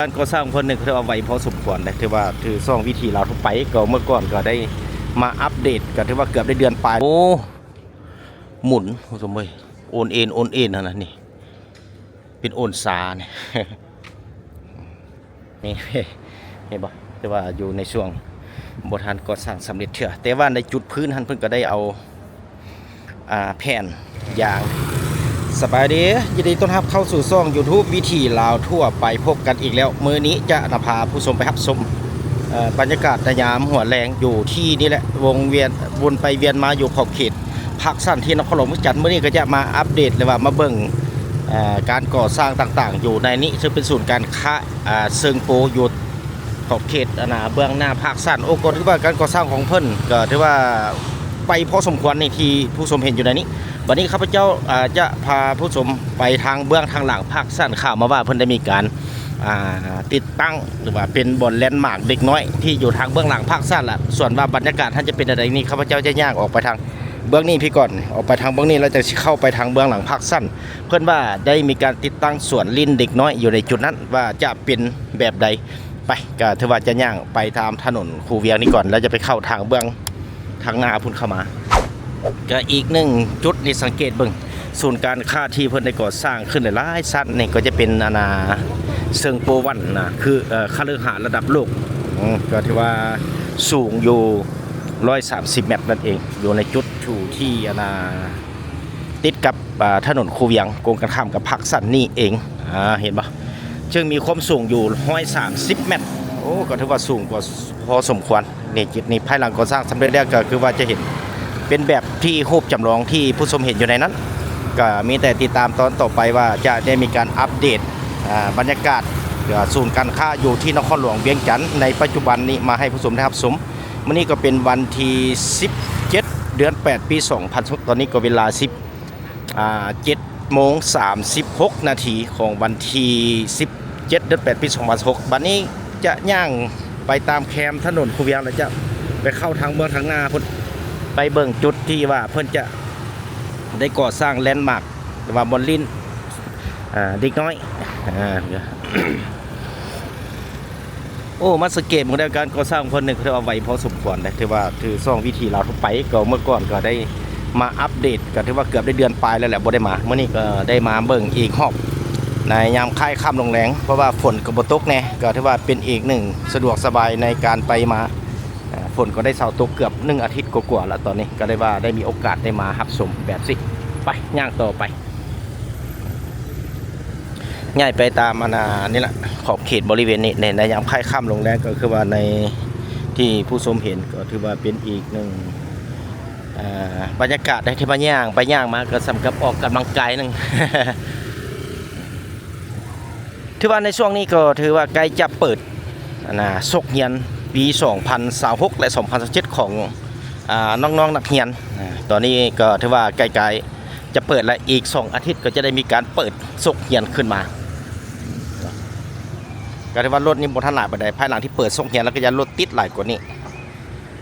ການກໍ່ສ້າງຂອງເພິ່ນນີ້ກໍຖືວ່າໄວພໍສົມຄວນເດ້ ຖືວ່າຖືຊ່ອງວິຖີລາວທົ່ວໄປ ກໍເມື່ອກ່ອນກໍໄດ້ມາອັບເດດ ກໍຖືວ່າເກືອບໄດ້ເດືອນປາຍ. ໂອ້ ໝຸນ ຜູ້ຊົມເອີຍ ໂອນເອນ ໂອນເອນຫັ້ນນະ ນີ້ ເປັນໂອນຊານີ້ ນີ້ ເຫັນບໍ່? ແຕ່ວ່າຢູ່ໃນຊ່ວງບໍ່ທັນກໍ່ສ້າງສຳເລັດເທື່ອ ແຕ່ວ່າໃນຈຸດພື້ນຫັ້ນເພິ່ນກໍໄດ້ເອົາ ອ່າ ແຜ່ນຢາງ. ສະບາຍດີ ຍິນດີຕ້ອນຮັບເຂົ້າສູ່ຊ່ອງ YouTube ວິຖີລາວທົ່ວໄປ ພົບກັນອີກແລ້ວ. ມື້ນີ້ຈະນຳພາຜູ້ຊົມໄປຮັບຊົມ ເອີ ບັນຍາກາດໃນຍາມຫົວແລງຢູ່ທີ່ນີ້ແຫຼະ ວົງວຽນ ວົນໄປວຽນມາຢູ່ຂອບເຂດ ພາກສັ້ນທີ່ນະຄອນຫຼວງວຽງຈັນ. ມື້ນີ້ກໍຈະມາອັບເດດ ຫຼືວ່າມາເບິ່ງ ເອີ ການກໍ່ສ້າງຕ່າງໆຢູ່ໃນນີ້ ເຊິ່ງເປັນສູນການຄ້າ ເຊີງໂປຢູ່ຂອບເຂດ ອັນນ່າ ເບື້ອງໜ້າພາກສັ້ນ. ໂອ້ ກໍຖືວ່າການກໍ່ສ້າງຂອງເພິ່ນກໍຖືວ່າໄວພໍສົມຄວນໃນທີ່ຜູ້ຊົມເຫັນຢູ່ໃນນີ້. ບັດນີ້ຂ້າພະເຈົ້າ ອາ ຈະພາຜູ້ຊົມໄປທາງເບື້ອງທາງຫຼັງພາກສັ້ນ ຂ່າວມາວ່າເພິ່ນໄດ້ມີການ ອ່າ ຕິດຕັ້ງ ຫຼືວ່າເປັນບ່ອນແລນມາກເດັກນ້ອຍທີ່ຢູ່ທາງເບື້ອງຫຼັງພາກຊັ້ນລະ. ສ່ວນວ່າບັນຍາກາດຫັ້ນຈະເປັນແນວໃດນີ້ ຂ້າພະເຈົ້າຈະຍ່າງອອກໄປທາງເບື້ອງນີ້ພີ້ກ່ອນ ອອກໄປທາງເບື້ອງນີ້ ແລ້ວຈັ່ງຊິເຂົ້າໄປທາງເບື້ອງຫຼັງພາກຊັ້ນ. ເພິ່ນວ່າໄດ້ມີການຕິດຕັ້ງສວນຫຼິ້ນເດັກນ້ອຍຢູ່ໃນຈຸດນັ້ນ ວ່າຈະເປັນແບບໃດ. ໄປ ກໍຖືວ່າຈະຍ່າງໄປຕາມຖະໜົນຄູວຽງນີ້ກ່ອນ ແລ້ວຈະໄປເຂົ້າທາງເບື້ອງ ທາງໜ້າພຸ້ນເຂົ້າມາ. ກະອີກໜຶ່ງຈຸດນີ້ ສັງເກດເບິ່ງ ສູນການຄ້າທີ່ເພິ່ນໄດ້ກໍ່ສ້າງຂຶ້ນຫຼາຍໆຊັ້ນນີ້ ກໍຈະເປັນ ອັນນ່າ ເຊີງໂປວັນນະ ຄື ເອີ ຄະລືຫາດລະດັບໂລກ. ອືມ ກໍຖືວ່າສູງຢູ່ຮ້ອຍສາມສິບແມັດນັ້ນເອງ ຢູ່ໃນຈຸດຢູ່ທີ່ ອັນນ່າ ຕິດກັບ ອ່າ ຖະໜົນຄູວຽງ ກົງກັນຂ້າມກັບພາກຊັ້ນນີ້ເອງ. ອ່າ ເຫັນບໍ່? ເຊິ່ງມີຄວາມສູງຢູ່ຮ້ອຍສາມສິບແມັດ. ໂອ້ ກໍຖືວ່າສູງກວ່າພໍສົມຄວນ. ນີ້ ຈຸດນີ້ພາຍຫຼັງກໍ່ສ້າງສຳເລັດແລ້ວ ກໍຄືວ່າຈະເຫັນເປັນແບບທີ່ຮູບຈຳລອງທີ່ຜູ້ຊົມເຫັນຢູ່ໃນນັ້ນ. ກໍມີແຕ່ຕິດຕາມຕອນຕໍ່ໄປວ່າຈະໄດ້ມີການອັບເດດ ອ່າ ບັນຍາກາດ ອ່າ ສູນການຄ້າຢູ່ທີ່ນະຄອນຫຼວງວຽງຈັນໃນປັດຈຸບັນນີ້ ມາໃຫ້ຜູ້ຊົມໄດ້ຮັບຊົມ. ມື້ນີ້ກໍເປັນວັນທີສິບເຈັດ ເດືອນແປດ ປີສອງພັນ ຕອນນີ້ກໍເວລາສິບ ອ່າ ເຈັດໂມງສາມສິບຫົກນາທີຂອງວັນທີສິບເຈັດ ເດືອນແປດ ປີສອງພັນສິບຫົກ. ບັດນີ້ຈະຍ່າງໄປຕາມແຄມຖະໜົນຄູວຽງ ແລ້ວຈະໄປເຂົ້າທາງເບື້ອງທາງໜ້າພຸ້ນ ໄປເບິ່ງຈຸດທີ່ວ່າເພິ່ນຈະໄດ້ກໍ່ສ້າງແລນມາກ ຫຼືວ່າບ່ອນຫຼິ້ນ ອ່າ ເດັກນ້ອຍ. ອ່າ ໂອ້ ມາສັງເກດເບິ່ງແລ້ວ ການກໍ່ສ້າງຂອງເພິ່ນນີ້ກໍຖືວ່າໄວພໍສົມຄວນເດ້ ຖືວ່າຖືຊ່ອງວິຖີລາວທົ່ວໄປ ກໍເມື່ອກ່ອນກໍໄດ້ມາອັບເດດ ກໍຖືວ່າເກືອບໄດ້ເດືອນປາຍແລ້ວແຫຼະ ບໍ່ໄດ້ມາ. ມື້ນີ້ກໍໄດ້ມາເບິ່ງອີກຮອບໃນຍາມຄ້າຍຄ່ຳລົງແລງ ເພາະວ່າຝົນກໍບໍ່ຕົກແດ່ ກໍຖືວ່າເປັນອີກໜຶ່ງສະດວກສະບາຍໃນການໄປມາ. ອ່າ ຝົນກໍໄດ້ເຊົາຕົກເກືອບໜຶ່ງອາທິດກວ່າໆແລ້ວ ຕອນນີ້ກໍໄດ້ວ່າໄດ້ມີໂອກາດໄດ້ມາຮັບຊົມແບບນີ້. ໄປ ຍ່າງຕໍ່ໄປ. ຍ້າຍໄປຕາມ ອັນນ່າ ນີ້ລະ ຂອບເຂດບໍລິເວນນີ້ ໃນ ໃນຍາມຄ້າຍຄ່ຳລົງແລງ ກໍຄືວ່າໃນທີ່ຜູ້ຊົມເຫັນ ກໍຖືວ່າເປັນອີກໜຶ່ງ ເອີ ບັນຍາກາດໃນທີ່ມາຍ່າງໄປຍ່າງມາ ກໍສ່ຳກັບອອກກຳລັງກາຍໜຶ່ງ. ຖືວ່າໃນຊ່ວງນີ້ກໍຖືວ່າໃກ້ຈະເປີດ ອັນນ່າ ສົກຮຽນປີສອງພັນຊາວຫົກ ແລະ ສອງພັນຊາວເຈັດ ຂອງ ອ່າ ນ້ອງໆນັກຮຽນ. ອ່າ ຕອນນີ້ກໍຖືວ່າໃກ້ໆຈະເປີດແລ້ວ ອີກສອງອາທິດກໍຈະໄດ້ມີການເປີດສົກຮຽນຂຶ້ນມາ. ກໍຖືວ່າລົດນີ້ບໍ່ທັນຫຼາຍປານໃດ ພາຍຫຼັງທີ່ເປີດສົກຮຽນແລ້ວກໍຈະລົດຕິດຫຼາຍກວ່ານີ້.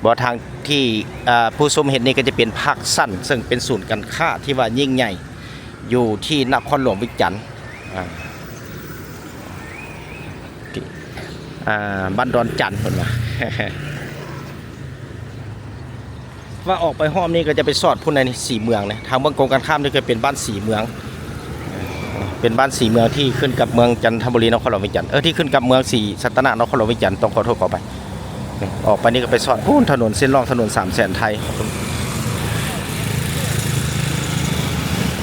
ບໍ່ ທາງທີ່ ອ່າ ຜູ້ຊົມເຫັນນີ້ກໍຈະເປັນພາກຊັ້ນ ເຊິ່ງເປັນສູນການຄ້າທີ່ວ່າຍິ່ງໃຫຍ່ຢູ່ທີ່ນະຄອນຫຼວງວຽງຈັນ. ອ່າ ທີ່ ອ່າ ບ້ານດອນຈັນເພິ່ນວ່າ ວ່າອອກໄປຮອບນີ້ກໍຈະໄປສອດພຸ້ນໃນສີເມືອງນະ ທາງເບື້ອງກົງກັນຂ້າມນີ້ກໍເປັນບ້ານສີເມືອງ ເປັນບ້ານສີເມືອງທີ່ຂຶ້ນກັບເມືອງຈັນທະບູລີ ນະຄອນຫຼວງວຽງຈັນ ເອີ ທີ່ຂຶ້ນກັບເມືອງສີສັດຕະນາກ ນະຄອນຫຼວງວຽງຈັນ ຕ້ອງຂໍໂທດຂໍອະໄພ. ນີ້ ອອກໄປນີ້ກໍໄປສອດພຸ້ນ ຖະໜົນເສັ້ນລອງ ຖະໜົນສາມແສນໄທ.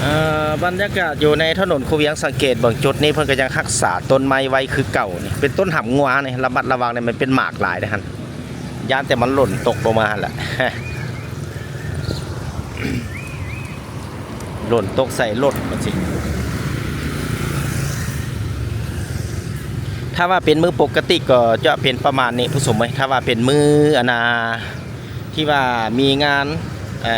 ເອີ ບັນຍາກາດຢູ່ໃນຖະໜົນຄູວຽງ ສັງເກດເບິ່ງຈຸດນີ້ ເພິ່ນກໍຍັງຮັກສາຕົ້ນໄມ້ໄວ້ຄືເກົ່າ. ນີ້ເປັນຕົ້ນຫຳງົວນີ້ ລະມັດລະວັງນີ້ ມັນເປັນໝາກຫຼາຍເດ້ຫັ້ນ ຢ້ານແຕ່ມັນຫຼົ່ນຕົກລົງມາຫັ້ນແຫຼະ. ຫຼົ່ນຕົກໃສ່ລົດວ່າຊີ້. ຖ້າວ່າເປັນມື້ປົກກະຕິກໍຈະເປັນປະມານນີ້ ຜູ້ຊົມເອີຍ. ຖ້າວ່າເປັນມື້ ອັນນ່າ ທີ່ວ່າມີງານ ເອີ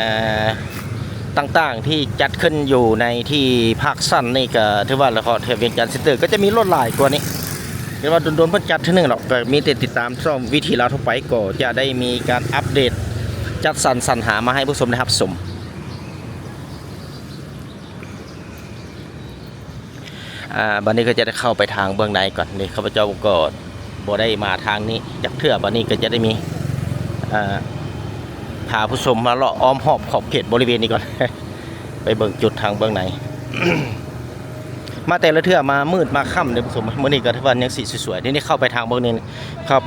ຕ່າງໆທີ່ຈັດຂຶ້ນຢູ່ໃນທີ່ພາກຊັ້ນນີ້ ກໍຖືວ່າລະຄອນເທດວຽງຈັນເຊັນເຕີ ກໍຈະມີລົດຫຼາຍກວ່ານີ້. ແຕ່ວ່າດົນໆເພິ່ນຈັດເທື່ອໜຶ່ງດອກ ກໍມີແຕ່ຕິດຕາມຊ່ອງວິຖີລາວທົ່ວໄປ ກໍຈະໄດ້ມີການອັບເດດ ຈັດສັນສັນຫາມາໃຫ້ຜູ້ຊົມໄດ້ຮັບຊົມ. ອ່າ ບັດນີ້ກໍຈະໄດ້ເຂົ້າໄປທາງເບື້ອງໃນກ່ອນ. ນີ້ ຂ້າພະເຈົ້າກໍບໍ່ໄດ້ມາທາງນີ້ຈັກເທື່ອ, ບັດນີ້ກໍຈະໄດ້ມີ ອ່າ ພາຜູ້ຊົມມາເລາະອ້ອມຮອບຂອບເຂດບໍລິເວນນີ້ກ່ອນ ໄປເບິ່ງຈຸດທາງເບື້ອງໃນ. ມາແຕ່ລະເທື່ອມາມືດມາຄ່ຳເດ້ຜູ້ຊົມ, ມື້ນີ້ກໍຖືວ່າຍັງສີສວຍໆ. ນີ້ ນີ້ເຂົ້າໄປທາງເບື້ອງນີ້ ເຂົ້າໄປ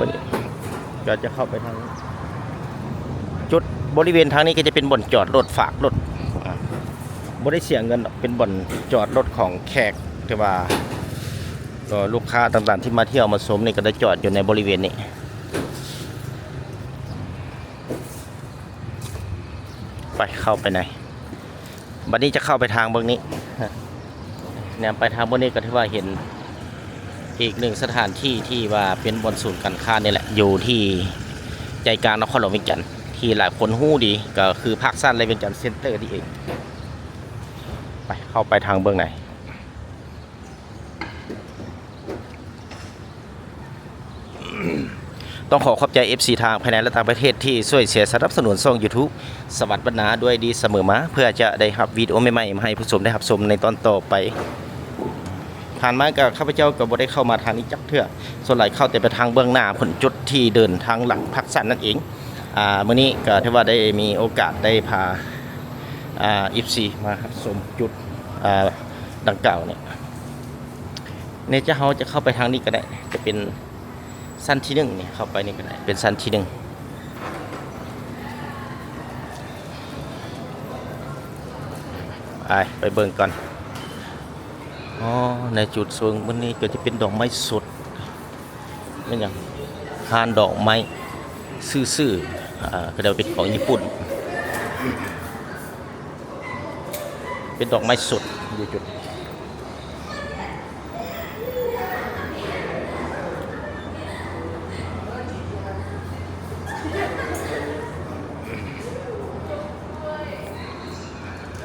ກໍຈະເຂົ້າໄປທາງ ຈຸດບໍລິເວນທາງນີ້ກໍຈະເປັນບ່ອນຈອດລົດຝາກລົດ ອ່າ ບໍ່ໄດ້ເສຍເງິນດອກ, ເປັນບ່ອນຈອດລົດຂອງແຂກ ແຕ່ວ່າ ກໍລູກຄ້າຕ່າງໆທີ່ມາທ່ຽວມາຊົມນີ້ກໍໄດ້ຈອດຢູ່ໃນບໍລິເວນນີ້. ໄປ ເຂົ້າໄປໃນ ບັດນີ້ຈະເຂົ້າໄປທາງເບື້ອງນີ້ ແນມໄປທາງເບື້ອງນີ້ກໍຖືວ່າເຫັນອີກໜຶ່ງສະຖານທີ່ທີ່ວ່າເປັນບ່ອນສູນການຄ້ານີ້ແຫຼະ ຢູ່ທີ່ໃຈກາງນະຄອນຫຼວງວຽງຈັນ ທີ່ຫຼາຍຄົນຮູ້ດີ ກໍຄືພາກຊັນ ແລະ ວຽງຈັນເຊັນເຕີນີ້ເອງ. ໄປ ເຂົ້າໄປທາງເບື້ອງໃນ. ຕ້ອງຂໍຂອບໃຈເອັຟຊີທາງພາຍໃນ ແລະ ຕ່າງປະເທດທີ່ຊ່ວຍເຊຍສະໜັບສະໜູນຊ່ອງຢູທູບ ສະຫວັດບັນນາ ດ້ວຍດີສະເໝີມາ ເພື່ອຈະໄດ້ຮັບວິດີໂອໃໝ່ໆມາໃຫ້ຜູ້ຊົມໄດ້ຮັບຊົມໃນຕອນຕໍ່ໄປ. ຜ່ານມາກໍ ຂ້າພະເຈົ້າກໍບໍ່ໄດ້ເຂົ້າມາທາງນີ້ຈັກເທື່ອ, ສ່ວນຫຼາຍເຂົ້າແຕ່ໄປທາງເບື້ອງໜ້າພຸ້ນ ຈຸດທີ່ເດີນທາງຫຼັກພາກຊັນນັ້ນເອງ. ອ່າ ມື້ນີ້ກໍຖືວ່າໄດ້ມີໂອກາດໄດ້ພາ ອ່າ ເອັຟຊີມາຮັບຊົມຈຸດ ອ່າ ດັ່ງກ່າວນີ້. ນີ້ຈະ ເຮົາຈະເຂົ້າໄປທາງນີ້ກໍໄດ້ ຈະເປັນຊັ້ນທີໜຶ່ງນີ້ ເຂົ້າໄປນີ້ກໍໄດ້ ເປັນຊັ້ນທີໜຶ່ງ. ໄປ ໄປເບິ່ງກ່ອນ. ອໍ ໃນຈຸດໂຊນມື້ນີ້ກໍຈະເປັນດອກໄມ້ສົດ ແມ່ນຫຍັງ ຮ້ານດອກໄມ້ຊື່ໆ ອ່າ ເຂົາເຈົ້າເປັນຂອງຍີ່ປຸ່ນ ເປັນດອກໄມ້ສົດຢູ່ຈຸດ.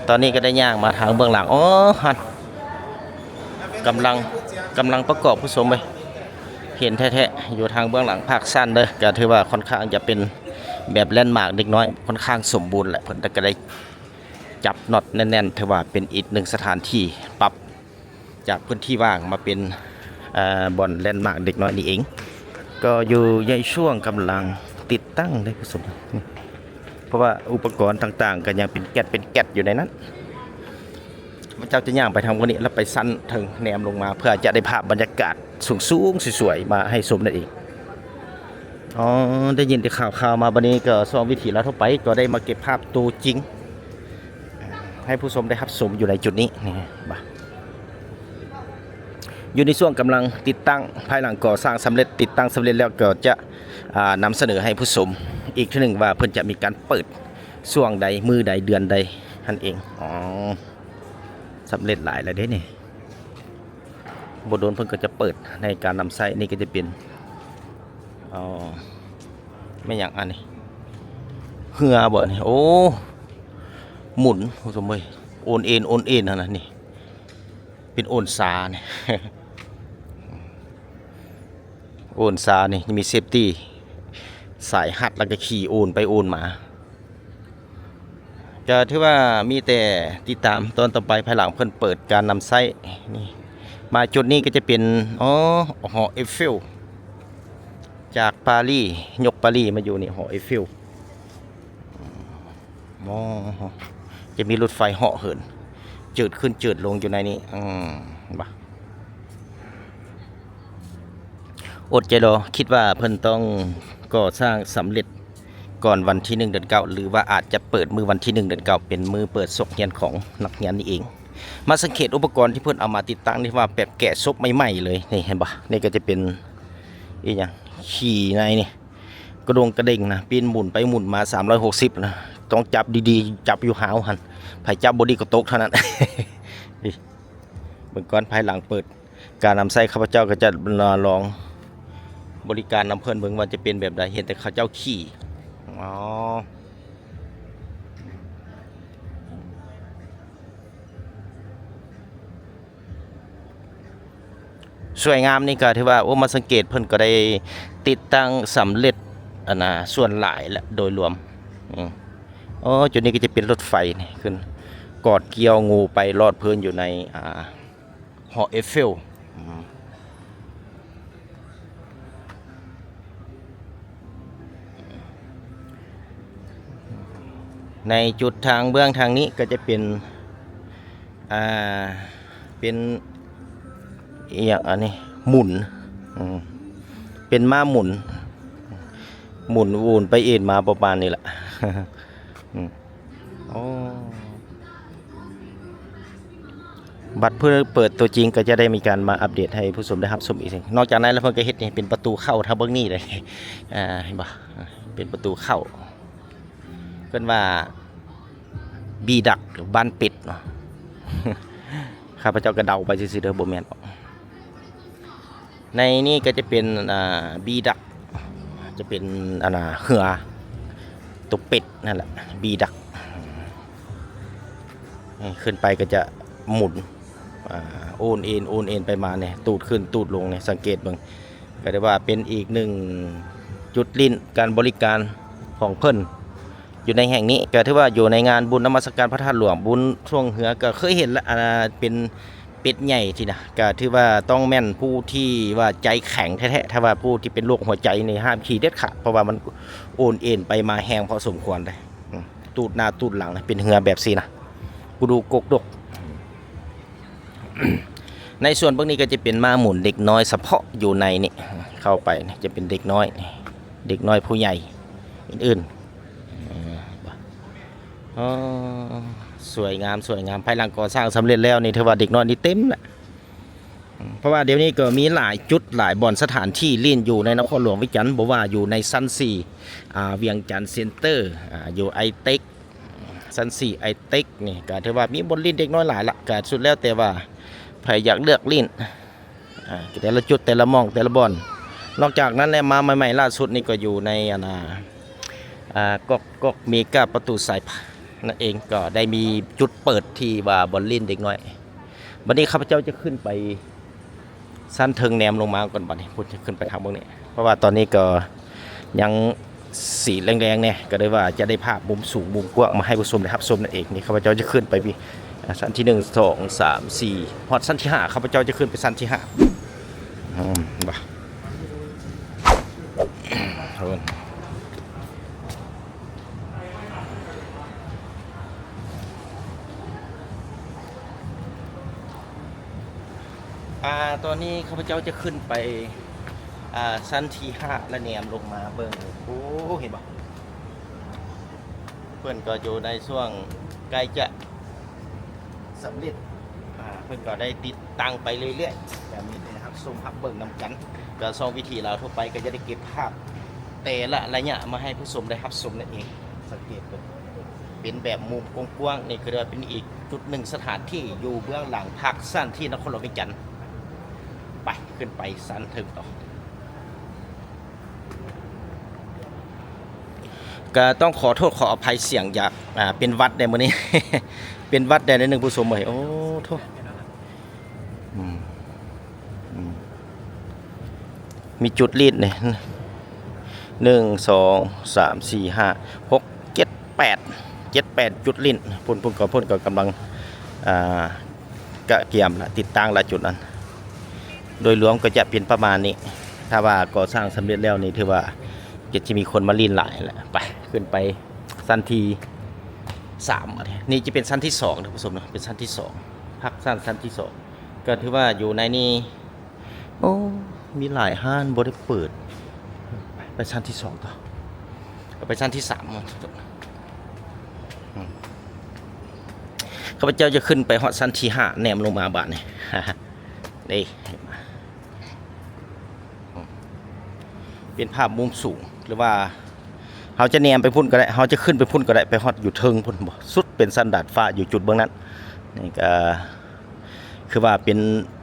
ຕອນນີ້ກໍໄດ້ຍ່າງມາທາງເບື້ອງຫຼັງ. ໂອ້ ຫັ້ນ ກຳລັງ ກຳລັງປະກອບ ຜູ້ຊົມເອີຍ. ເຫັນແທ້ໆ ຢູ່ທາງເບື້ອງຫຼັງພາກຊັ້ນເດີ ກໍຖືວ່າຄ່ອນຂ້າງຈະເປັນແບບແລນມາກເດັກນ້ອຍ ຄ່ອນຂ້າງສົມບູນແຫຼະ. ເພິ່ນກໍໄດ້ຈັບນັອດແໜ້ນໆ ຖືວ່າເປັນອີກໜຶ່ງສະຖານທີ່ປັບ ຈາກພື້ນທີ່ວ່າງມາເປັນ ເອີ ບ່ອນແລນມາກເດັກນ້ອຍນີ້ເອງ. ກໍຢູ່ໃນຊ່ວງກຳລັງຕິດຕັ້ງເດ້ ຜູ້ຊົມ, ເພາະວ່າອຸປະກອນຕ່າງໆກໍຍັງເປັນແກັດເປັນແກັດຢູ່ໃນນັ້ນ. ເຈົ້າຈະຍ່າງໄປທາງບ່ອນນີ້ ແລ້ວໄປຊັ້ນເທິງແນມລົງມາ ເພື່ອຈະໄດ້ພາບບັນຍາກາດສູງໆ ສວຍໆ ມາໃຫ້ຊົມນັ້ນເອງ. ອໍ ໄດ້ຍິນແຕ່ຂ່າວໆມາ, ບັດນີ້ກໍຊ່ອງວິຖີລາວທົ່ວໄປ ກໍໄດ້ມາເກັບພາບໂຕຈິງ ໃຫ້ຜູ້ຊົມໄດ້ຮັບຊົມຢູ່ໃນຈຸດນີ້ ນີ້ ຢູ່ໃນຊ່ວງກຳລັງຕິດຕັ້ງ, ພາຍຫຼັງກໍ່ສ້າງສຳເລັດ, ຕິດຕັ້ງສຳເລັດແລ້ວກໍຈະ ອ່າ ນຳສະເໜີໃຫ້ຜູ້ຊົມອີກເທື່ອໜຶ່ງວ່າເພິ່ນຈະມີການເປີດຊ່ວງໃດ, ມື້ໃດ, ເດືອນໃດຫັ້ນເອງ. ອໍ ສຳເລັດຫຼາຍແລ້ວເດ້ນີ້, ບໍ່ດົນເພິ່ນກໍຈະເປີດໃນການນຳໃຊ້. ນີ້ກໍຈະເປັນ ອໍ ແມ່ນຫຍັງອັນນີ້? ເຮືອບໍ່ນີ້? ໂອ້ ໝູນ ຜູ້ຊົມເອີຍ, ໂອນເອນ ໂອນເອນຫັ້ນນະນີ້. ເປັນໂອນຊານີ້ ໂອນຊານີ້ມີເຊຟຕີ ສາຍຮັດ ແລ້ວກໍຂີ່ໂອນໄປໂອນມາ. ກໍຖືວ່າມີແຕ່ຕິດຕາມຕອນຕໍ່ໄປ ພາຍຫຼັງເພິ່ນເປີດການນຳໃຊ້ນີ້. ມາຈຸດນີ້ກໍຈະເປັນ ອໍ ຫໍເອຟເຟວ ຈາກປາຣີ, ຍົກປາຣີມາຢູ່ນີ້ ຫໍເອຟເຟວ. ອໍ ຈະມີລົດໄຟເຫາະເຫີນ ເຈີດຂຶ້ນເຈີດລົງຢູ່ໃນນີ້. ອືມ ວ່າ ອົດໃຈລໍ, ຄິດວ່າເພິ່ນຕ້ອງກໍ່ສ້າງສຳເລັດກ່ອນວັນທີໜຶ່ງ ເດືອນເກົ້າ ຫຼືວ່າອາດຈະເປີດມື້ວັນທີໜຶ່ງ ເດືອນເກົ້າ ເປັນມື້ເປີດສົກຮຽນຂອງນັກຮຽນນີ້ເອງ. ມາສັງເກດອຸປະກອນທີ່ເພິ່ນເອົາມາຕິດຕັ້ງນີ້ ວ່າແບບແກະສົບໃໝ່ໆເລີຍ. ນີ້ເຫັນບໍ່? ນີ້ກໍຈະເປັນອີຫຍັງ? ຂີ້ໃນນີ້. ກະດົງກະເດັງນະ, ປີ້ນໝູນໄປໝູນມາສາມຮ້ອຍຫົກສິບນະ, ຕ້ອງຈັບດີໆ, ຈັບຢູ່ຮາວຫັ້ນ, ໃຜຈັບບໍ່ດີກໍຕົກເທົ່ານັ້ນ. ເບິ່ງກ່ອນ, ພາຍຫຼັງເປີດການນຳໃຊ້, ຂ້າພະເຈົ້າກໍຈະລອງບໍລິການນຳເພິ່ນເບິ່ງວ່າຈະເປັນແບບໃດ, ເຫັນແຕ່ເຂົາເຈົ້າຂີ່. ອໍ. ສວຍງາມນີ້ກໍຖືວ່າ ໂອ້ ມາສັງເກດເພິ່ນກໍໄດ້ຕິດຕັ້ງສຳເລັດ ອັນນ່າ ສ່ວນຫຼາຍແລ້ວໂດຍລວມ. ອືມ ໂອ້ ຈຸດນີ້ກໍຈະເປັນລົດໄຟນີ້ ຂຶ້ນກອດກ່ຽວງູໄປລອດເພີນຢູ່ໃນ ອ່າ ຫໍເອຟເຟວ. ອືມ ໃນຈຸດທາງເບື້ອງທາງນີ້ກໍຈະເປັນ ອ່າ ເປັນອີ່ຫຍັງອັນນີ້ ໝຸນ ອືມ ເປັນມ້າໝຸນ ໝຸນໂອນໄປເອນມາປະມານນີ້ລະ ອືມ. ໂອ້ ບັດເພິ່ນເປີດຕົວຈິງກໍຈະໄດ້ມີການມາອັບເດດໃຫ້ຜູ້ຊົມໄດ້ຮັບຊົມອີກ. ນອກຈາກນັ້ນແລ້ວເພິ່ນກໍເຮັດນີ້ເປັນປະຕູເຂົ້າ ຖ້າເບິ່ງນີ້ເດ້ ອ່າ ເຫັນບໍ່ ເປັນປະຕູເຂົ້າ ເອີ້ນວ່າບີດັກ ບ້ານເປັດເນາະ ຂ້າພະເຈົ້າກໍເດົາໄປຊື່ໆເດີ ບໍ່ແມ່ນດອກ. ໃນນີ້ກໍຈະເປັນ ອ່າ ບີດັກ ຈະເປັນ ອັນນ່າ ເຮືອໂຕເປັດນັ້ນແຫຼະ ບີດັກ ຂຶ້ນໄປກໍຈະໝູນ ອ່າ ໂອນເອນ ໂອນເອນໄປມານີ້ ຕູດຂຶ້ນຕູດລົງນີ້ ສັງເກດເບິ່ງ ກໍໄດ້ວ່າເປັນອີກໜຶ່ງຈຸດຫຼິ້ນການບໍລິການຂອງເພິ່ນ ຢູ່ໃນແຫ່ງນີ້ ກໍຖືວ່າຢູ່ໃນງານບຸນນະມັດສະການພະທາດຫຼວງ ບຸນຊ່ວງເຮືອ ກໍເຄີຍເຫັນລະ ອ່າ ເປັນເປັດໃຫຍ່ທີ່ນະ ກໍຖືວ່າຕ້ອງແມ່ນຜູ້ທີ່ວ່າໃຈແຂງແທ້ໆ ຖ້າວ່າຜູ້ທີ່ເປັນໂລກຫົວໃຈນີ້ຫ້າມຂີ່ເດັດຂາດ ເພາະວ່າມັນໂອນເອນໄປມາແຮງພໍສົມຄວນເດ້ ອືມ ຕູດໜ້າຕູດຫຼັງ ເປັນເຮືອແບບຊີ້ນະ ກຸດູກົກດົກ. ໃນສ່ວນເບິ່ງນີ້ກໍຈະເປັນມ້າໝູນເດັກນ້ອຍສະເພາະຢູ່ໃນນີ້ ເຂົ້າໄປນີ້ຈະເປັນເດັກນ້ອຍ ເດັກນ້ອຍຜູ້ໃຫຍ່ອື່ນໆ. ອໍ ສວຍງາມ ສວຍງາມ ພາຍຫຼັງກໍ່ສ້າງສຳເລັດແລ້ວນີ້ ຖືວ່າເດັກນ້ອຍນີ້ເຕັມລະ ເພາະວ່າດຽວນີ້ກໍມີຫຼາຍຈຸດຫຼາຍບ່ອນສະຖານທີ່ຫຼິ້ນຢູ່ໃນນະຄອນຫຼວງວຽງຈັນ ບໍ່ວ່າຢູ່ໃນຊັ້ນສີ່ ອາ ວຽງຈັນເຊັນເຕີ ອາ ຢູ່ໄອເຕັກ ຊັ້ນສີ່ໄອເຕັກນີ້ ກໍຖືວ່າມີບ່ອນຫຼິ້ນເດັກນ້ອຍຫຼາຍລະ ກໍສຸດແລ້ວແຕ່ວ່າໃຜຢາກເລືອກຫຼິ້ນ ອາ ແຕ່ລະຈຸດ ແຕ່ລະໝ່ອງ ແຕ່ລະບ່ອນ. ນອກຈາກນັ້ນແລ້ວ ມາໃໝ່ໆລ່າສຸດນີ້ກໍຢູ່ໃນ ອັນນ່າ ອາ ກອກ ກອກເມກາປະຕູສາຍພານັ້ນເອງ ກໍໄດ້ມີຈຸດເປີດທີ່ວ່າບ່ອນຫຼິ້ນເດັກນ້ອຍ. ບັດນີ້ຂ້າພະເຈົ້າຈະຂຶ້ນໄປ ຊັ້ນເທິງແນມລົງມາກ່ອນບັດນີ້ ພຸ້ນ ຈະຂຶ້ນໄປທາງເບື້ອງນີ້ ເພາະວ່າຕອນນີ້ກໍຍັງສີແດງໆແດ່ ກໍເລີຍວ່າຈະໄດ້ພາບມຸມສູງມຸມກວ້າງມາໃຫ້ຜູ້ຊົມໄດ້ຮັບຊົມນັ້ນເອງ. ນີ້ຂ້າພະເຈົ້າຈະຂຶ້ນໄປ ອ່າ ຊັ້ນທີໜຶ່ງ ສອງ ສາມ ສີ່ ຮອດຊັ້ນທີຫ້າ ຂ້າພະເຈົ້າຈະຂຶ້ນໄປຊັ້ນທີຫ້າ ອືມ ບໍ່ ເພິ່ນ ອ່າ ຕອນນີ້ຂ້າພະເຈົ້າຈະຂຶ້ນໄປ ອ່າ ຊັ້ນທີຫ້າ ແລະ ແນມລົງມາເບິ່ງ. ໂອ້ ເຫັນບໍ່? ເພິ່ນກໍຢູ່ໃນຊ່ວງໃກ້ຈະ ສຳເລັດ ອ່າ ເພິ່ນກໍໄດ້ຕິດຕັ້ງໄປເລື້ອຍໆ ກໍມີແຕ່ຮັບຊົມຮັບເບິ່ງນຳກັນ. ກໍຊ່ອງວິຖີລາວທົ່ວໄປກໍຈະໄດ້ເກັບພາບແຕ່ລະໄລຍະມາໃຫ້ຜູ້ຊົມໄດ້ຮັບຊົມນັ້ນເອງ. ສັງເກດເບິ່ງ ເປັນແບບມຸມກວ້າງໆ ນີ້ກໍເລີຍວ່າເປັນອີກຈຸດໜຶ່ງສະຖານທີ່ຢູ່ເບື້ອງຫຼັງພາກຊັ້ນທີ່ນະຄອນຫຼວງວຽງຈັນ. ໄປ ຂຶ້ນໄປຊັ້ນເທິງຕໍ່. ກໍຕ້ອງຂໍໂທດຂໍອະໄພສຽງຢາກ ອ່າ ເປັນຫວັດໃນມື້ນີ້ ເປັນຫວັດແດ່ໜ້ອຍໜຶ່ງຜູ້ຊົມເອີຍ. ໂອ້ໂທ້ ອືມ ອືມ ມີຈຸດລີດນີ້ ໜຶ່ງ ສອງ ສາມ ສີ່ ຫ້າ ຫົກ ເຈັດ ແປດ ເຈັດ ແປດຈຸດຫຼິ້ນ. ພຸ້ນ ພຸ້ນກໍ ພຸ້ນກໍກຳລັງ ອ່າ ກະກຽມລະ ຕິດຕັ້ງລະຈຸດນັ້ນ. ໂດຍລວມກໍຈະເປັນປະມານນີ້ ຖ້າວ່າກໍ່ສ້າງສຳເລັດແລ້ວນີ້ ຖືວ່າກໍຈະມີຄົນມາຫຼິ້ນຫຼາຍແຫຼະ. ໄປ ຂຶ້ນໄປຊັ້ນທີສາມ ນີ້ຈະເປັນຊັ້ນທີສອງ ທ່ານຜູ້ຊົມເນາະ ເປັນຊັ້ນທີສອງ ພັກຊັ້ນ ຊັ້ນທີສອງ ກໍຖືວ່າຢູ່ໃນນີ້ ໂອ້ ມີຫຼາຍຮ້ານບໍ່ໄດ້ເປີດ. ໄປຊັ້ນທີສອງຕໍ່ ກໍໄປຊັ້ນທີສາມ ອືມ ຂ້າພະເຈົ້າຈະຂຶ້ນໄປຮອດຊັ້ນທີຫ້າ ແນມລົງມາບາດນີ້ ນີ້ ເປັນພາບມຸມສູງ ຫຼືວ່າເຮົາຈະແນມໄປພຸ້ນກໍໄດ້ ເຮົາຈະຂຶ້ນໄປພຸ້ນກໍໄດ້ ໄປຮອດຢູ່ເທິງພຸ້ນບໍ ສຸດເປັນຊັ້ນດາດຟ້າຢູ່ຈຸດເບື້ອງນັ້ນ. ນີ້ກໍ ຄືວ່າເປັນ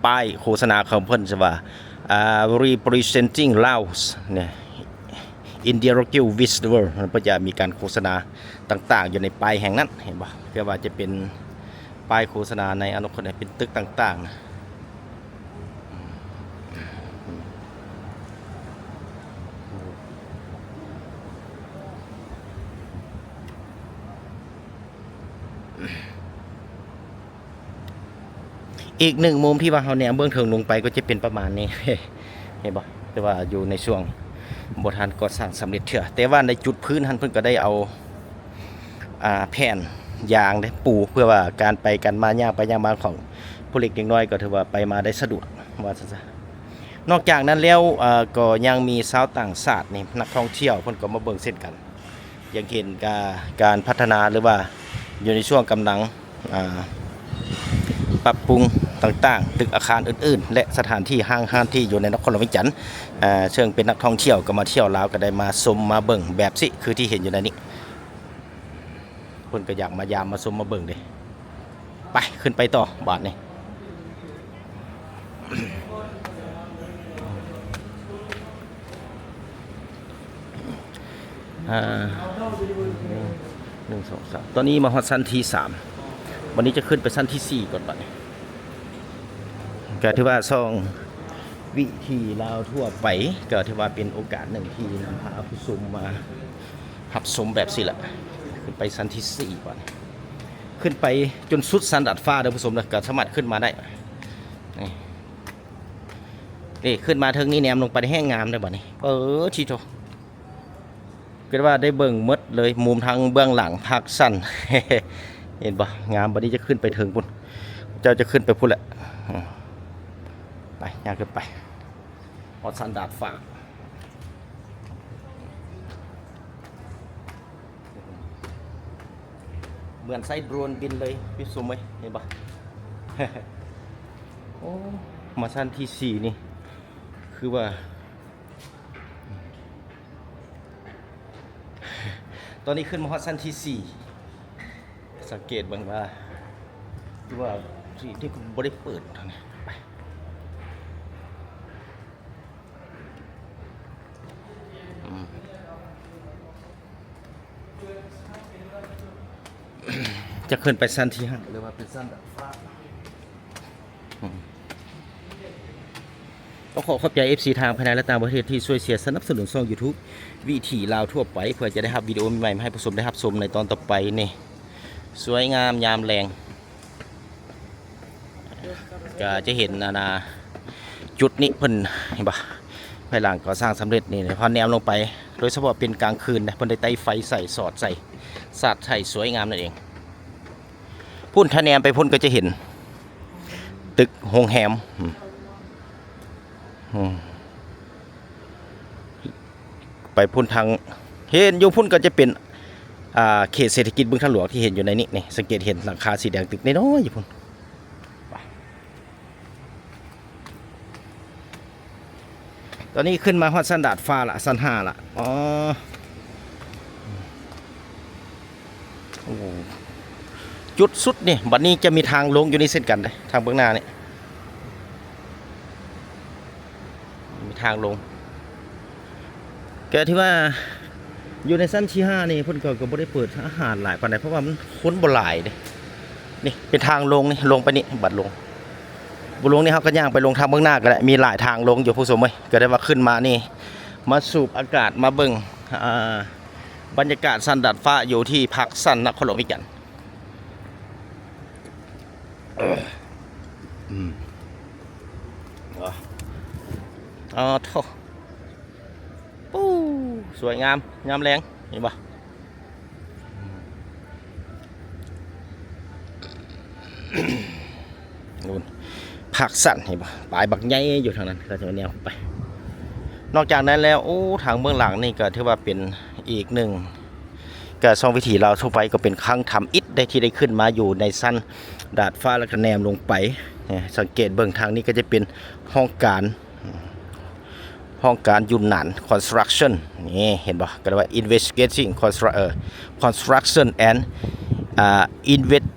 ປ້າຍໂຄສະນາຂອງເພິ່ນ ຊື່ວ່າ ອ່າ Representing Laos ນີ້ India Rocky Festival ເພິ່ນຈະມີການໂຄສະນາຕ່າງໆຢູ່ໃນປ້າຍແຫ່ງນັ້ນ ເຫັນບໍ່? ຄືວ່າຈະເປັນປ້າຍໂຄສະນາໃນອະນາຄົດ ເປັນຕຶກຕ່າງໆ. ອີກໜຶ່ງມຸມທີ່ວ່າເຮົາແນມເບິ່ງເທິງລົງໄປກໍຈະເປັນປະມານນີ້ ເຫັນບໍ່? ແຕ່ວ່າຢູ່ໃນຊ່ວງບໍ່ທັນກໍ່ສ້າງສຳເລັດເທື່ອ ແຕ່ວ່າໃນຈຸດພື້ນຫັ້ນເພິ່ນກໍໄດ້ເອົາ ອ່າ ແຜ່ນຢາງເດ້ປູ ເພື່ອວ່າການໄປການມາ ຍ່າງໄປຍ່າງມາຂອງຜູ້ເລັກເດັກນ້ອຍກໍຖືວ່າໄປມາໄດ້ສະດວກ ວ່າຊັ້ນຊະ. ນອກຈາກນັ້ນແລ້ວ ເອີ ກໍຍັງມີຊາວຕ່າງຊາດນີ້ ນັກທ່ອງທ່ຽວເພິ່ນກໍມາເບິ່ງເຊັ່ນກັນ ຢາກເຫັນກາ ການພັດທະນາ ຫຼືວ່າຢູ່ໃນຊ່ວງກຳລັງ ອ່າ ປັບປຸງຕ່າງໆ ຕຶກອາຄານອື່ນໆ ແລະ ສະຖານທີ່ຫ້າງຮ້ານທີ່ຢູ່ໃນນະຄອນຫຼວງວຽງຈັນ ເຊິ່ງເປັນນັກທ່ອງທ່ຽວກໍມາທ່ຽວລາວ ກໍໄດ້ມາຊົມມາເບິ່ງແບບຊີ້ ຄືທີ່ເຫັນຢູ່ໃນນີ້ ເພິ່ນກໍຢາກມາຢາມມາຊົມມາເບິ່ງເດ້. ໄປ ຂຶ້ນໄປຕໍ່ບາດນີ້ ອ່າ ໜຶ່ງ ສອງ ສາມ ຕອນນີ້ມາຮອດຊັ້ນທີສາມ ບັດນີ້ຈະຂຶ້ນໄປຊັ້ນທີສີ່ກ່ອນບັດນີ້ ກໍຖືວ່າຊ່ອງວິຖີລາວທົ່ວໄປ ກໍຖືວ່າເປັນໂອກາດໜຶ່ງທີ່ນຳພາຜູ້ຊົມມາຮັບຊົມແບບຊີ້ແຫຼະ ຂຶ້ນໄປຊັ້ນທີສີ່ບັດນີ້ ຂຶ້ນໄປຈົນສຸດຊັ້ນດາດຟ້າເດີຜູ້ຊົມເດີ ກໍສາມາດຂຶ້ນມາໄດ້ ນີ້ ນີ້ຂຶ້ນມາເທິງນີ້ແນມລົງໄປແຮງງາມເດີບັດນີ້ ເອີ ທິໂທ ເກີດວ່າໄດ້ເບິ່ງໝົດເລີຍ ມຸມທາງເບື້ອງຫຼັງພາກສັ້ນ ເຫັນບໍ່? ງາມ ບັດນີ້ຈະຂຶ້ນໄປເທິງພຸ້ນ ເຈົ້າຈະຂຶ້ນໄປພຸ້ນແຫຼະ ໄປ ຍ່າງຂຶ້ນໄປ ຮອດຊັ້ນດາດຟ້າ ເໝືອນໃຊ້ໂດຣນບິນເລີຍ ພີ່ຊົມເອີຍ ເຫັນບໍ່? ໂອ້ ມາຊັ້ນທີສີ່ນີ້ ຄືວ່າ ຕອນນີ້ຂຶ້ນມາຮອດຊັ້ນທີສີ່ ສັງເກດເບິ່ງວ່າ ຄືວ່າທີ່ ທີ່ບໍ່ໄດ້ເປີດເທົ່ານັ້ນ ໄປ ອືມ ຈະຂຶ້ນໄປຊັ້ນທີຫ້າ ຫຼືວ່າເປັນຊັ້ນດາດຟ້າ ອືມ ຕ້ອງຂໍຂອບໃຈເອັຟຊີທາງພາຍໃນ ແລະ ຕ່າງປະເທດທີ່ຊ່ວຍເຊຍສະໜັບສະໜູນຊ່ອງຢູທູບວິຖີລາວທົ່ວໄປ ເພື່ອຈະໄດ້ຮັບວິດີໂອໃໝ່ໆ ມາໃຫ້ຜູ້ຊົມໄດ້ຮັບຊົມໃນຕອນຕໍ່ໄປນີ້ ສວຍງາມຍາມແລງ ກໍຈະເຫັນ ອັນນ່າ ຈຸດນີ້ເພິ່ນ ເຫັນບໍ່? ພາຍຫຼັງກໍ່ສ້າງສຳເລັດນີ້ ພໍແນມລົງໄປ ໂດຍສະເພາະເປັນກາງຄືນນະ ເພິ່ນໄດ້ໄຕ້ໄຟໃສ່ ສອດໃສ່ ສາດໃສ່ ສວຍງາມນັ້ນເອງ. ພຸ້ນ ຖ້າແນມໄປພຸ້ນກໍຈະເຫັນຕຶກໂຮງແຮມ ອືມ ອືມ ໄປພຸ້ນທາງ ເຫັນຢູ່ພຸ້ນກໍຈະເປັນ ອ່າ ເຂດເສດຖະກິດບຶງທາດຫຼວງທີ່ເຫັນຢູ່ໃນນີ້ ນີ້ ສັງເກດເຫັນຫຼັງຄາສີແດງຕຶກນ້ອຍໆຢູ່ພຸ້ນ. ຕອນນີ້ຂຶ້ນມາຮອດຊັ້ນດາດຟ້າລະ ຊັ້ນຫ້າລະ ອໍ ໂອ້ ຈຸດສຸດນີ້ ບັດນີ້ຈະມີທາງລົງຢູ່ນີ້ເຊັ່ນກັນເດ້ ທາງເບື້ອງໜ້ານີ້ ມີທາງລົງ ກໍຖືວ່າຢູ່ໃນຊັ້ນທີຫ້ານີ້ ເພິ່ນກໍ ກໍບໍ່ໄດ້ເປີດອາຫານຫຼາຍປານໃດ ເພາະວ່າມັນຄົນບໍ່ຫຼາຍເດ້. ນີ້ເປັນທາງລົງນີ້ ລົງໄປນີ້ ບັດລົງ ບໍ່ລົງນີ້ເຮົາກໍຍ່າງໄປລົງທາງເບື້ອງໜ້າກໍໄດ້ ມີຫຼາຍທາງລົງຢູ່ຜູ້ຊົມເອີຍ. ກໍໄດ້ວ່າຂຶ້ນມານີ້ ມາສູບອາກາດ ມາເບິ່ງ ອ່າ ບັນຍາກາດຊັ້ນດາດຟ້າຢູ່ທີ່ພາກຊັ້ນນະຄອນຫຼວງວຽງຈັນ ອືມ ອໍ ໂທ້ ປູ້ ສວຍງາມ ຍາມແລງ ເຫັນບໍ່? ນູ້ນ ພາກຊັ້ນ ເຫັນບໍ່? ປາຍບັກໃຫຍ່ຢູ່ທາງນັ້ນ ກໍຈະແນມໄປ. ນອກຈາກນັ້ນແລ້ວ ໂອ້ ທາງເບື້ອງຫຼັງນີ້ກໍຖືວ່າເປັນອີກໜຶ່ງ ກໍຊ່ອງວິຖີລາວທົ່ວໄປ ກໍເປັນຄັ້ງທຳອິດໄດ້ ທີ່ໄດ້ຂຶ້ນມາຢູ່ໃນຊັ້ນດາດຟ້າ ແລ້ວກໍແນມລົງໄປ. ສັງເກດເບິ່ງທາງນີ້ກໍຈະເປັນຫ້ອງການ ຫ້ອງການຢຸນໜານ Construction ນີ້ ເຫັນບໍ່? ກໍເອີ້ນວ່າ Investigating Constru- ເອີ Construction and ອ່າ Inve-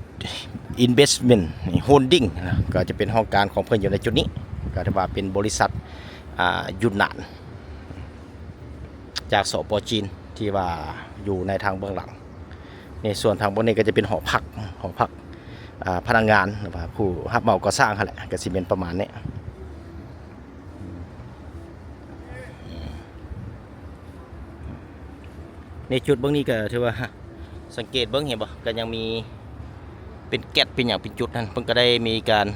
Investment Holding ນະ ກໍຈະເປັນຫ້ອງການຂອງເພິ່ນຢູ່ໃນຈຸດນີ້ ກໍຖືວ່າເປັນບໍລິສັດ ອ່າ ຢຸນໜານ ຈາກ ສປ ຈີນ ທີ່ວ່າຢູ່ໃນທາງເບື້ອງຫຼັງ. ໃນສ່ວນທາງເບື້ອງນີ້ກໍຈະເປັນຫໍພັກ ຫໍພັກ ອ່າ ພະນັກງານ ຫຼືວ່າຜູ້ຮັບເໝົາກໍ່ສ້າງຫັ້ນແຫຼະ ກໍຊິແມ່ນປະມານນີ້. ໃນຈຸດເບື້ອງນີ້ກໍຖືວ່າ ສັງເກດເບິ່ງ ເຫັນບໍ່? ກໍຍັງມີເປັນແກັດເປັນຫຍັງເປັນຈຸດຫັ້ນ ເພິ່ນກໍໄດ້ມີການ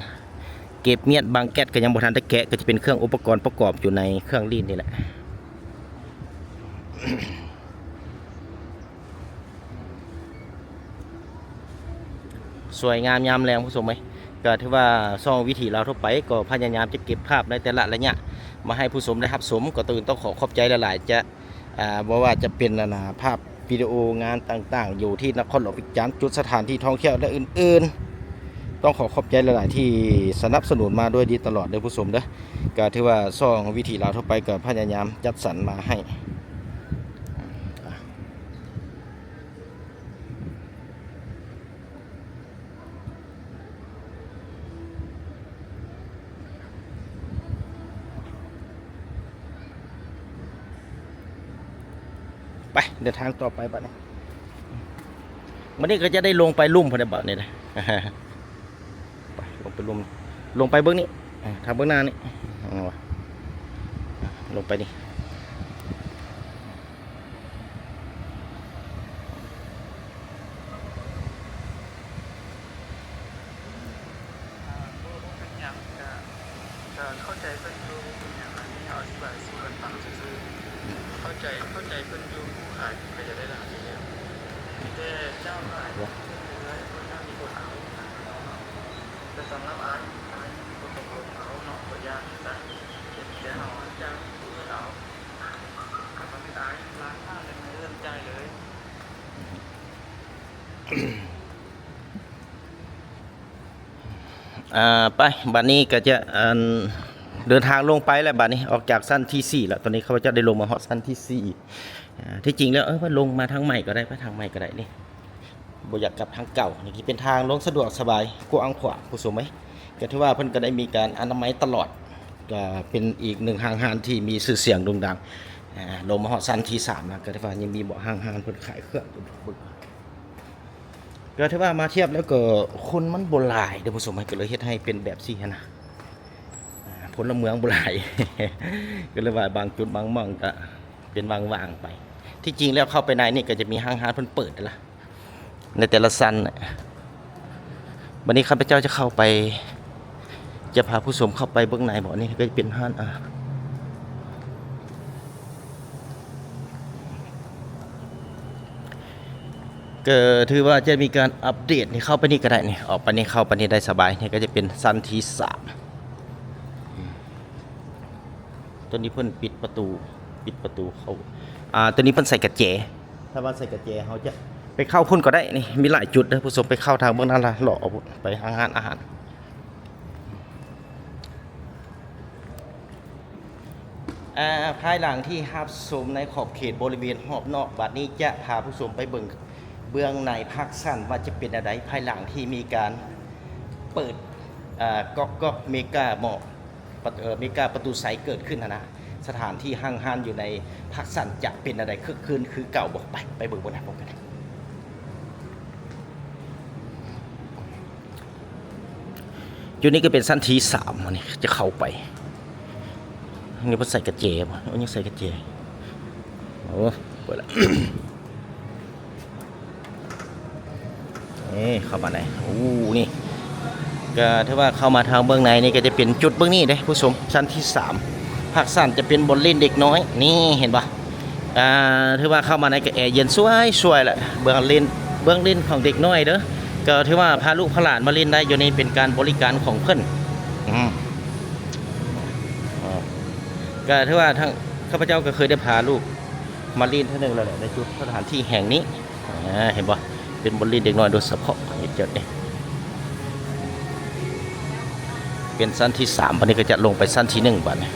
ເກັບມຽດ ບາງແກັດກໍຍັງບໍ່ທັນໄດ້ແກະ ກໍຈະເປັນເຄື່ອງອຸປະກອນປະກອບຢູ່ໃນເຄື່ອງລີດນີ້ແຫຼະ. ສວຍງາມຍາມແລງຜູ້ຊົມເອີຍ. ກໍຖືວ່າຊ່ອງວິຖີລາວທົ່ວໄປກໍພະຍາຍາມຈະເກັບພາບໃນແຕ່ລະໄລຍະມາໃຫ້ຜູ້ຊົມໄດ້ຮັບຊົມ. ກ່ອນອື່ນຕ້ອງຂໍຂອບໃຈຫຼາຍໆ ຈະ ອ່າ ບໍ່ວ່າຈະເປັນ ອັນນ່າ ພາບວິດີໂອງານຕ່າງໆ ຢູ່ທີ່ນະຄອນຫຼວງວຽງຈັນ, ຈຸດສະຖານທີ່ທ່ອງທ່ຽວ ແລະ ອື່ນໆ. ຕ້ອງຂໍຂອບໃຈຫຼາຍໆ ທີ່ສະໜັບສະໜູນມາດ້ວຍດີຕະຫຼອດເດີຜູ້ຊົມເດີ. ກໍຖືວ່າຊ່ອງວິຖີລາວທົ່ວໄປກໍພະຍາຍາມຈັດສັນມາໃຫ້. ໄປ ເດີນທາງຕໍ່ໄປບັດນີ້. ບັດນີ້ກໍຈະໄດ້ລົງໄປລຸ່ມພຸ້ນແຫຼະບັດນີ້ນະ. ໄປ ລົງໄປລຸ່ມ ລົງໄປເບິ່ງນີ້ ເອີ ທາງເບື້ອງໜ້ານີ້ ເຫັນບໍ່? ລົງໄປນີ້. ອ່າ ບໍ່ ບໍ່ເປັນຫຍັງ ກະ ກະເຂົ້າໃຈເພິ່ນຢູ່ ບໍ່ເປັນຫຍັງ ອັນນີ້ເຮົາອະທິບາຍສູ່ກັນຟັງຊື່ໆ. ເຂົ້າໃຈ ເຂົ້າໃຈເພິ່ນຢູ່ ຜູ້ຂາຍກໍຢາກໄດ້ຫຼາຍຢູ່ແລ້ວ ມີແຕ່ເຈົ້າຫຼາຍ ເພິ່ນເລີຍ ເພິ່ນມີຄົນເອົາ. ແຕ່ສຳລັບອ້າຍ ອ້າຍບໍ່ຕົກລົງເອົາເນາະ ບໍ່ຢາກໃຫ້ໃສ່ ເປັນແຕ່ເຮົາຈ້າງຜູ້ອື່ນເອົາ. ຖ້າແມ່ນອ້າຍລ້ານຫ້າ ແລ້ວໃຫ້ເອີ້ນຈ່າຍເລີຍ. ອ່າ ໄປ ບັດນີ້ກໍຈະ ອັນ ເດີນທາງລົງໄປແລ້ວ ບັດນີ້ອອກຈາກຊັ້ນທີສີ່ແລ້ວ. ຕອນນີ້ຂ້າພະເຈົ້າໄດ້ລົງມາຮອດຊັ້ນທີສີ່. ອ່າ ທີ່ຈິງແລ້ວ ເອີ ເພິ່ນລົງມາທາງໃໝ່ກໍໄດ້ ໄປທາງໃໝ່ກໍໄດ້ນີ້ ບໍ່ຢາກກັບທາງເກົ່າ. ນີ້ຊິເປັນທາງລົງສະດວກສະບາຍ ກວ້າງຂວາງ ຜູ້ຊົມເອີຍ. ກໍຖືວ່າເພິ່ນກໍໄດ້ມີການອະນາໄມຕະຫຼອດ ກໍເປັນອີກໜຶ່ງຫ້າງຮ້ານທີ່ມີຊື່ສຽງໂດ່ງດັງ. ອ່າ ລົງມາຮອດຊັ້ນທີສາມແລ້ວ ກໍຖືວ່າຍັງມີເບາະຫ້າງຮ້ານເພິ່ນຂາຍເຄື່ອງຢູ່ ເບິ່ງ ກໍຖືວ່າມາທຽບແລ້ວກໍຄົນມັນບໍ່ຫຼາຍເດ້ຜູ້ຊົມ ກໍເລີຍເຮັດໃຫ້ເປັນແບບຊີ້ຫັ້ນນະ. ອ່າ ພົນລະເມືອງບໍ່ຫຼາຍ ກໍເລີຍວ່າບາງຈຸດບາງໝ່ອງກໍເປັນວ່າງໆໄປ. ທີ່ຈິງແລ້ວເຂົ້າໄປໃນນີ້ກໍຈະມີຫ້າງຮ້ານເພິ່ນເປີດຫັ້ນລະ ໃນແຕ່ລະຊັ້ນ. ບັດນີ້ຂ້າພະເຈົ້າຈະເຂົ້າໄປ ຈະພາຜູ້ຊົມເຂົ້າໄປເບິ່ງໃນເບາະ. ນີ້ກໍຈະເປັນຮ້ານ ອ່າ ກໍຖືວ່າຈະມີການອັບເດດນີ້ ເຂົ້າໄປນີ້ກໍໄດ້ນີ້ ອອກໄປນີ້ ເຂົ້າໄປນີ້ໄດ້ສະບາຍ. ນີ້ກໍຈະເປັນຊັ້ນທີສາມ. ຕົວນີ້ເພິ່ນປິດປະຕູ ປິດປະຕູເຂົ້າ. ອ່າ ຕົວນີ້ເພິ່ນໃສ່ກະແຈ. ຖ້າວ່າໃສ່ກະແຈ ເຮົາຈະໄປເຂົ້າພຸ້ນກໍໄດ້ນີ້. ມີຫຼາຍຈຸດເດີຜູ້ຊົມ ໄປເຂົ້າທາງເບື້ອງນັ້ນລະ ເລາະເອົາໄປທາງຮ້ານອາຫານ. ອ່າ ພາຍຫຼັງທີ່ຮັບຊົມໃນຂອບເຂດບໍລິເວນຮອບນອກ, ບັດນີ້ຈະພາຜູ້ຊົມໄປເບິ່ງເບື້ອງໃນພາກຊັ້ນວ່າຈະເປັນແນວໃດ ພາຍຫຼັງທີ່ມີການເປີດ ອ່າ ກອກໆ ເມກາມໍ ປະ ເອີ ເມກາປະຕູໄຊເກີດຂຶ້ນຫັ້ນນະ, ສະຖານທີ່ຫ້າງຮ້ານຢູ່ໃນພາກຊັ້ນຈະເປັນແນວໃດ ຄຶກຄື້ນຄືເກົ່າບໍ່? ໄປ ໄປເບິ່ງເບິ່ງນຳກັນ. ຈຸດນີ້ກໍເປັນຊັ້ນທີສາມ ອັນນີ້ຈະເຂົ້າໄປ. ນີ້ເພິ່ນໃສ່ກະແຈບໍ່? ໂອ້ ຍັງໃສ່ກະແຈ. ໂອ້ ເປີດລະ. ເອີ ເຂົ້າມາໃນ ໂອ້ ນີ້ ກໍຖືວ່າເຂົ້າມາທາງເບື້ອງໃນນີ້ ກໍຈະເປັນຈຸດເບື້ອງນີ້ເດ້ຜູ້ຊົມ, ຊັ້ນທີສາມ. ພາກຊັ້ນຈະເປັນບ່ອນຫຼິ້ນເດັກນ້ອຍ ນີ້ເຫັນບໍ່? ອ່າ ຖືວ່າເຂົ້າມາໃນກໍແອເຢັນສວຍໆ ລະ ເບື້ອງຫຼິ້ນ ເບື້ອງຫຼິ້ນຂອງເດັກນ້ອຍເດີ. ກໍຖືວ່າພາລູກພາຫຼານມາຫຼິ້ນໄດ້ຢູ່ນີ້ ເປັນການບໍລິການຂອງເພິ່ນ. ອືມ ກໍຖືວ່າທາງຂ້າພະເຈົ້າກໍເຄີຍໄດ້ພາລູກມາຫຼິ້ນເທື່ອໜຶ່ງແລ້ວແຫຼະ ໃນຈຸດສະຖານທີ່ແຫ່ງນີ້. ອ່າ ເຫັນບໍ່? ເປັນບ່ອນຫຼິ້ນເດັກນ້ອຍໂດຍສະເພາະ ເຮັດຈັດເດ້. ເປັນຊັ້ນທີສາມ ບັດນີ້ກໍຈະລົງໄປຊັ້ນທີໜຶ່ງ ບັດນີ້.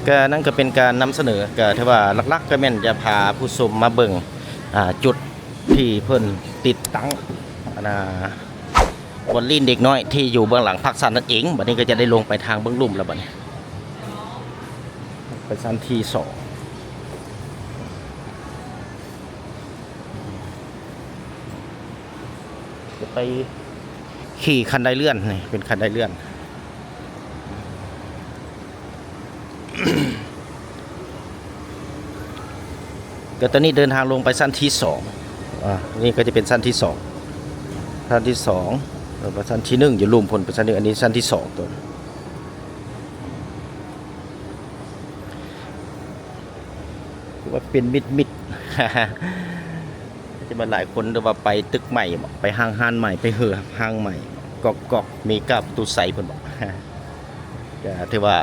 ກໍນັ້ນກໍເປັນການນຳສະເໜີ ກໍຖືວ່າຫຼັກໆ ກໍແມ່ນຈະພາຜູ້ຊົມມາເບິ່ງ ອ່າ ຈຸດທີ່ເພິ່ນຕິດຕັ້ງ ອັນນ່າ ບ່ອນຫຼິ້ນເດັກນ້ອຍທີ່ຢູ່ເບື້ອງຫຼັງພາກຊັ້ນນັ້ນເອງ. ບັດນີ້ກໍຈະໄດ້ລົງໄປທາງເບື້ອງລຸ່ມແລ້ວບັດນີ້ ໄປຊັ້ນທີສອງ ຈະໄປຂີ່ຄັນໄດເລື່ອນ ນີ້ເປັນຄັນໄດເລື່ອນ. ກໍຕອນນີ້ເດີນທາງລົງໄປຊັ້ນທີສອງ ອາ ນີ້ກໍຈະເປັນຊັ້ນທີສອງ ຊັ້ນທີສອງ ແລ້ວກໍຊັ້ນທີໜຶ່ງ ຢູ່ລຸ່ມພຸ້ນ ເປັນຊັ້ນທີໜຶ່ງ ອັນນີ້ຊັ້ນທີສອງຕົວ ຄືວ່າເປັນມິດໆ ຈະມາຫຼາຍຄົນ ຫຼືວ່າໄປຕຶກໃໝ່ບໍ ໄປຫ້າງຮ້ານໃໝ່ ໄປເຮືອຮ້າງໃໝ່ ກອກໆ ເມກາປະຕູໄຊພຸ້ນບໍ ກໍຖືວ່າ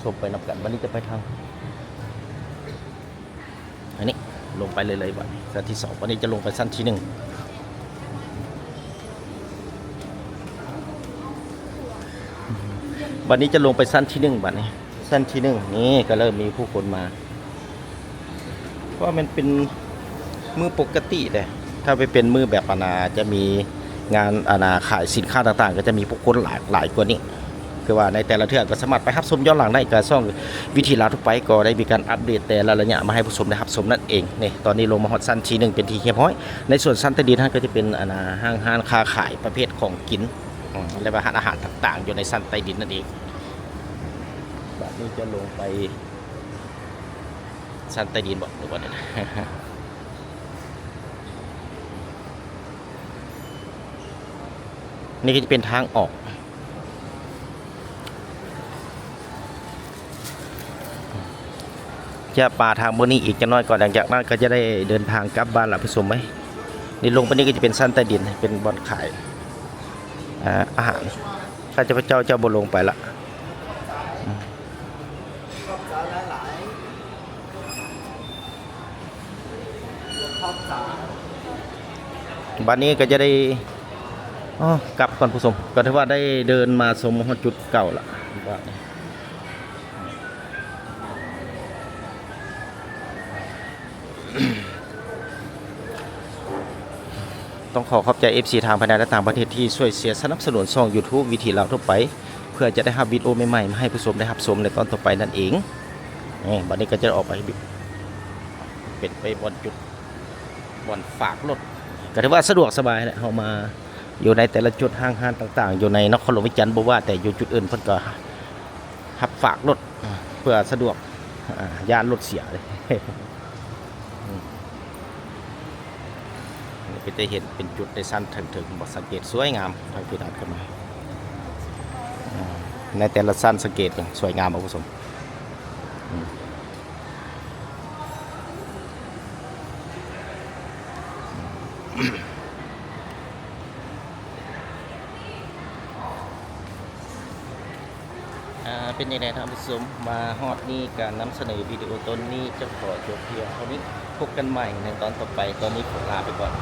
ຊົມໄປນຳກັນ. ບັດນີ້ຈະໄປທາງ ອັນນີ້ລົງໄປເລື້ອຍໆ ບັດນີ້ຊັ້ນທີສອງ ບັດນີ້ຈະລົງໄປຊັ້ນທີໜຶ່ງ ບັດນີ້ຈະລົງໄປຊັ້ນທີໜຶ່ງ ບັດນີ້ຊັ້ນທີໜຶ່ງ ນີ້ກໍເລີ່ມມີຜູ້ຄົນມາ ເພາະວ່າມັນເປັນມື້ປົກກະຕິເດ້ ຖ້າໄປເປັນມື້ແບບ ອັນນ່າ ຈະມີງານ ອັນນ່າ ຂາຍສິນຄ້າຕ່າງໆ ກໍຈະມີຜູ້ຄົນຫຼາກຫຼາຍກວ່ານີ້. ຄືວ່າໃນແຕ່ລະເທື່ອກໍສາມາດໄປຮັບຊົມຍ້ອນຫຼັງໄດ້ ກະຊ່ອງວິຖີລາວທົ່ວໄປກໍໄດ້ມີການອັບເດດແຕ່ລະໄລຍະມາໃຫ້ຜູ້ຊົມໄດ້ຮັບຊົມນັ້ນເອງ. ນີ້ ຕອນນີ້ລົງມາຮອດຊັ້ນທີໜຶ່ງເປັນທີ່ຮຽບຮ້ອຍ. ໃນສ່ວນຊັ້ນໃຕ້ດິນຫັ້ນກໍຈະເປັນ ອັນນ່າ ຫ້າງຮ້ານຄ້າຂາຍປະເພດຂອງກິນ ອືມ ແລະວ່າຮ້ານອາຫານຕ່າງໆ ຢູ່ໃນຊັ້ນໃຕ້ດິນນັ້ນເອງ. ບາດນີ້ຈະລົງໄປຊັ້ນໃຕ້ດິນບໍ ຫຼືວ່າ ນີ້ກໍຈະເປັນທາງອອກ ຈະປາທາງເບື້ອງນີ້ອີກຈັກໜ້ອຍກ່ອນ ຫຼັງຈາກນັ້ນກໍຈະໄດ້ເດີນທາງກັບບ້ານລະ ຜູ້ຊົມເອີຍ. ນີ້ລົງໄປນີ້ກໍຈະເປັນຊັ້ນໃຕ້ດິນ ເປັນບ່ອນຂາຍ ອາ ອາຫານ. ຂ້າພະເຈົ້າຈະບໍ່ລົງໄປລະ. ບັດນີ້ກໍຈະໄດ້ ອໍ ກັບກ່ອນຜູ້ຊົມ ກໍຖືວ່າໄດ້ເດີນມາຊົມຮອດຈຸດເກົ່າລະ ບາດນີ້ ຕ້ອງຂໍຂອບໃຈເອັຟຊີທາງພາຍໃນ ແລະ ຕ່າງປະເທດທີ່ຊ່ວຍເຊຍສະໜັບສະໜູນຊ່ອງຢູທູບວິຖີລາວທົ່ວໄປ ເພື່ອຈະໄດ້ຮັບວິດີໂອໃໝ່ໆ ມາໃຫ້ຜູ້ຊົມໄດ້ຮັບຊົມໃນຕອນຕໍ່ໄປນັ້ນເອງ. ນີ້ ບັດນີ້ກໍຈະອອກໄປ ເປັນໄປບ່ອນຈຸດ ບ່ອນຝາກລົດ ກໍຖືວ່າສະດວກສະບາຍແຫຼະ. ເຮົາມາຢູ່ໃນແຕ່ລະຈຸດ ຫ້າງຮ້ານຕ່າງໆ ຢູ່ໃນນະຄອນຫຼວງວຽງຈັນ ບໍ່ວ່າແຕ່ຢູ່ຈຸດອື່ນ ເພິ່ນກໍຮັບຝາກລົດເພື່ອສະດວກ ອາ ຢ້ານລົດເສຍເດ້. ອືມ ນີ້ກໍຈະເຫັນເປັນຈຸດໃນຊັ້ນເທິງໆ ບໍ່ ສັງເກດສວຍງາມ ທາງທີ່ດັດຂຶ້ນມາ ອາ ໃນແຕ່ລະຊັ້ນສັງເກດເບິ່ງ ສວຍງາມບໍ່ ຜູ້ຊົມ? ອືມ ອ່າ ເປັນຈັ່ງໃດທ່ານຜູ້ຊົມ ມາຮອດນີ້ການນຳສະເໜີວິດີໂອຕົນນີ້ຈະຂໍຈົບພຽງເທົ່ານີ້ ພົບກັນໃໝ່ໃນຕອນຕໍ່ໄປ ຕອນນີ້ຂໍລາໄປກ່ອນ.